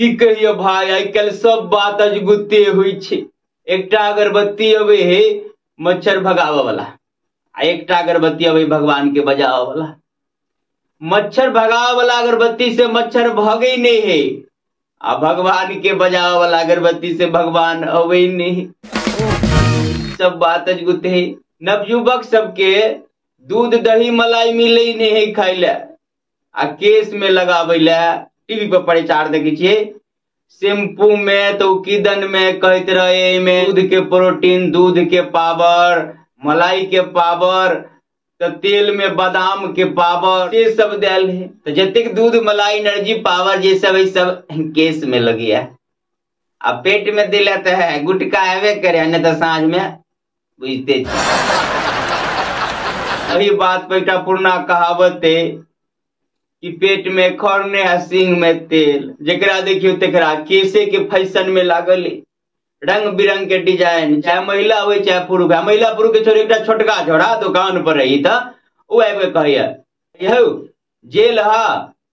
की कहियो भाई, आइ काल्हि सब बात अजगुते होइ छै। एकटा अगरबत्ती अबै है मच्छर भगाबऽ वाला, आ एकटा अगरबत्ती अबै भगवान के बजाबऽ वाला। मच्छर भगाबऽ वाला अगरबत्ती से मच्छर भगै नहीं है, आ भगवान के बजाबऽ वाला अगरबत्ती से भगवान अबै नहीं है। सब बात अजगुते है। नवयुवक सबके दूध दही मलाई मिले नहीं है खाय ले, आ केस में लगाबै ले टीवी पर प्रचार देखै छियै, शैम्पू में तो किदन में कहैत रहे एहिमे दूध के प्रोटीन, दूध के पावर, मलाई के पावर, तो तेल में बादाम के पावर, से सब देल है। तो जतेक दूध मलाई एनर्जी पावर जे सब है सब केस में लगिया, आ पेट में दिला तो है गुटका आबे करे, नहीं तो साँझ में बुझते। अही बात पर एकटा पुरना कहावत है कि पेट में खरने आ सींग में तेल, जेकरा देखियो तेकरा केसे के फैशन में लागल है, रंग बिरंग के डिजाइन, चाहे महिला हो चाहे पुरुष। महिला पुरुष के छोड़ एकटा छोटका छोड़ा दुकान पर रही त उ आबि के कहैया, यौ जेल ह?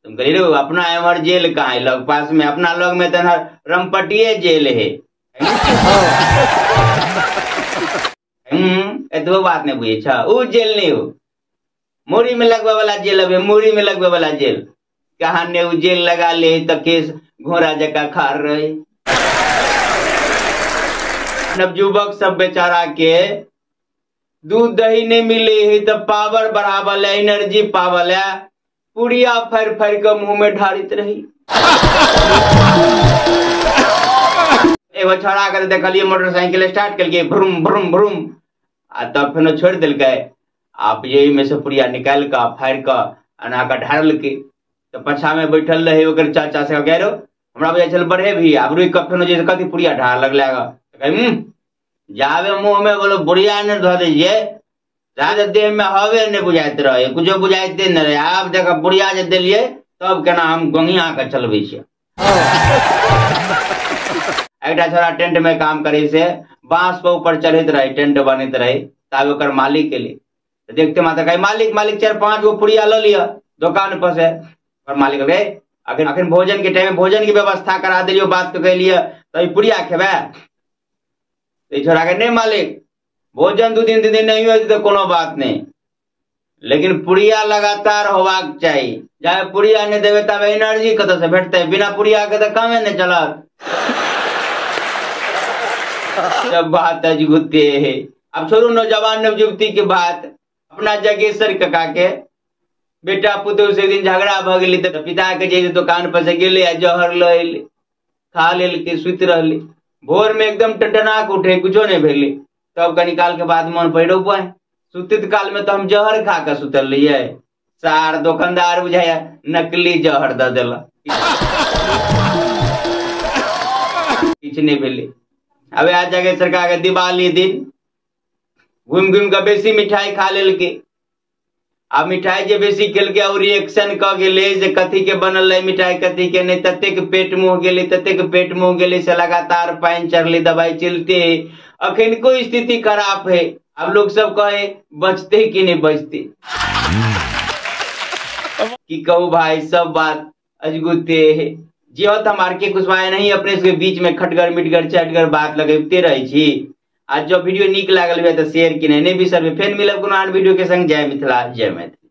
तुम कही रो अपना एमहर जेल कहाँ है, लग पास में, अपना लग में त रमपटिये जेल है। एतबो बात नहीं बुझे छ, उ जेल नहीं हो, मुड़ी में लगवे वाला जेल अबे, मुड़ी में लगवे वाला जेल कहाँ ने उ जेल लगा ले त केस घोड़ा जका खार रहे। नवयुवक सब बेचारा के दूध दही नहीं मिले है त पावर बढ़ावल है, एनर्जी पावल है, पुड़िया फर फर के मुंह में ढारित रही। एगो छोड़ा के देखलिए मोटरसाइकिल स्टार्ट कलके भ्रुम भ्रुम भ्रुम, आ तब फेनो छोड़ देलकै, आप यही में से पुड़िया निकाल के फाड़ के अना के ढारलकै। तो पछा में बैठल रहे ओकर चाचा से कह रो हमरा बुझाइ छल बढ़े भी, आब रुकि के फेनो जे कथी पुड़िया ढार लगलै जाबे मुंह में बोलो बुढ़िया ने धऽ दै छियै, जाबे देह में हवे नहीं बुझाइत रहे, कुछो बुझाइते नहीं रहे। आब देख बुढ़िया जे देलियै तब केना हम गोंगिया के चलबै छियै। एकटा छोड़ा टेंट में काम करे से बांस पर ऊपर चढ़ैत रहे, टेंट बनैत रहे, ताबे ओकर मालिक एलै देखते माता कहे मालिक मालिक 4-5 गो पुड़िया लऽ लिअ दोकान पर से। और मालिक कहे अखन अखन भोजन के टाइम में भोजन के व्यवस्था करा देलियो, बात के कहलिए तो ई पुड़िया खेबै? छोड़ा के नहीं मालिक, भोजन 2 दिन 3 दिन नहीं होते तो कोनो बात नहीं, लेकिन पुड़िया लगातार होबाक चाही। जाबे पुड़िया नहीं देवे तब एनर्जी कतऽ से भेटतै? बिना पुड़िया के तो कामे नहीं चलत। सब बात अजगुते है। अब छोड़ू नौजवान नवयुवती के बात, अपना जगेसर कका के बेटा पुतोह से एक दिन झगड़ा भऽ गेलै तऽ पिता के जे दुकान पर से गेलै आ जहर लऽ एलै, खा लेलकै, सुति रहलै। भोर में एकदम टनटना के उठे, कुछो नहीं भेलै। तब कनी काल के बाद मन पड़ि पाए, सुतित काल में तो हम जहर खा के सुतल रहियै, सार दोकानदार बुझाया नकली जहर दऽ देलक, किछु नहीं भेलै। अब आ जगेसर कका के दिवाली दिन घुमि घुमि के बेसी मिठाई खा लेलकै, आ मिठाई जे बेसी खेलकै ओ रिएक्शन कऽ गेलै जे कथी के बनल रहै मिठाई कथी के नहीं, ततेक पेट मुँह गेलै, ततेक पेट मुँह गेलै से लगातार पानि चढ़लै, दवाई चलते है, अखन कोई स्थिति खराब है। अब लोग सब कहे बचते कि नहीं बचते। की कहू भाई, सब बात अजगुते है। जी हो तो हम आर के कुशवाहा नहीं अपने सबके बीच में खटगर मिटगर चटगर बात लगैते रहै छी। आज जो वीडियो नीक लागल हुए तो शेयर किने नहीं बिसरबै। फेर मिलब कोनो आन वीडियो के संग। जय मिथिला, जय मैथिली।